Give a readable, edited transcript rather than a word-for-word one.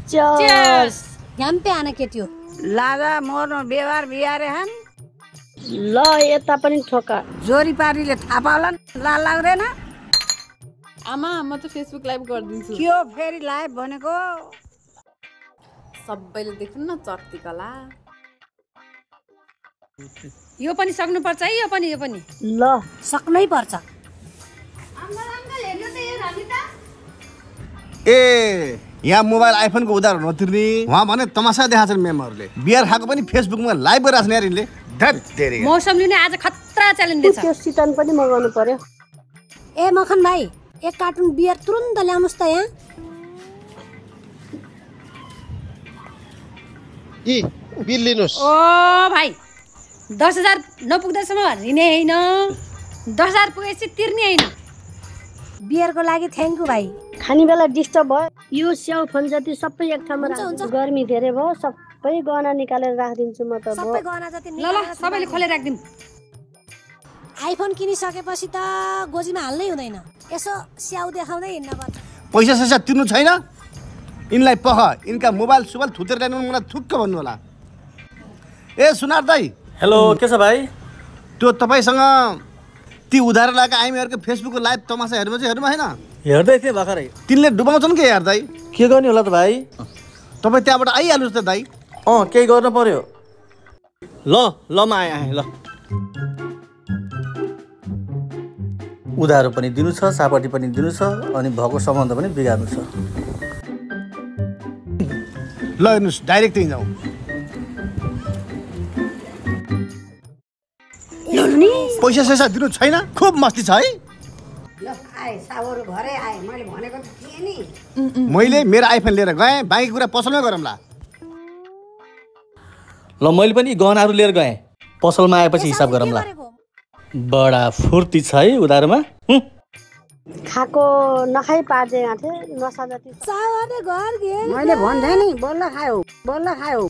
chairs यहाँ pay आना केटियो लाजा मर्नु व्यवहार बिहारे हन ल यता पनि ठोका जोरी पारीले थाहा पाउलान् लाल लाग्दैन आमा म त फेसबुक लाइभ गरिदिन्छु के हो फेरि लाइभ भनेको सबैले देख्नु न चर्ती कला यो पनि सक्नुपर्छ है यो पनि ल सक्नै पर्छ ए यहाँ मोबाइल आइफोनको उधार नतिर्ने उहाँ भने तमासा देखाछन् मेमहरूले बियर खाएको पनि फेसबुकमा लाइभ गरिरहेको छ नि यिनले मौसम लिने आज खतरा च्यालेन्ज दिएछ त्यो सिटन पनि मगाउनु पर्यो ए मखन भाइ एक कार्टुन बियर तुरुन्त ल्याउनुस् त यहाँ यी बिल लिनुस् ओ भाइ 10,000 नपुग्दासम्म रिने हैन 10,000 पुगेपछि तिर्ने हैन बियरको लागि थ्याङ्क यू भाइ खाने बेला डिस्टर्ब भयो यो स्याउ फल जति सबै एक ठाउँमा राख्छु गर्मी धेरै भयो सबै गहना निकालेर राखिदिन्छु म त सबै गहना जति ल सबैले खोलेर राख्दिम आइफोन किनिसकेपछि त गोजीमा हाल्नै हुँदैन यसो स्याउ देखाउँदै हिँड्न पर्छ पैसा सैसा तिर्नु छैन यिनलाई पख यिनका मोबाइल सुबाइल थुतेर ल्याउनु मलाई थुक्क भन्नु होला ए सुनार दाइ हेलो के छ भाइ त्यो तपाईँसँग ती उधार लगाएका आइमीहरूको फेसबुकको लाइभ तमासा हेर्नु होइन हेर्दै थिएँ भर्खरै तिनले डुबाउँछन् के यार दाइ के गर्ने होला त भाइ तपाईँ त्यहाँबाट आइहाल्नुहोस् त दाइ केही गर्नु पर्यो ल म आएँ ल उधारो पनि दिनु छ सापटी पनि दिनु छ अनि भएको सम्बन्ध पनि बिगार्नु छ ल हेर्नुहोस् डाइरेक्ट त्यहीँ जाउँ पैसा सैसा दिनु छैन खुब मस्ती छ है ल आए सावरु घरै आए मैले भनेको त थिएँ नि मैले मेरो आइफोन लिएर गएँ बाँकी कुरा पसलमै गरौँला ल मैले पनि गहनाहरू लिएर गएँ पसलमा आएपछि हिसाब गरौँला बडा फुर्ती छ है उधारोमा खाको नखाइ पार्दै आथे नसा जति सावरले घर गे मैले भन्थे नि बल्ल खायो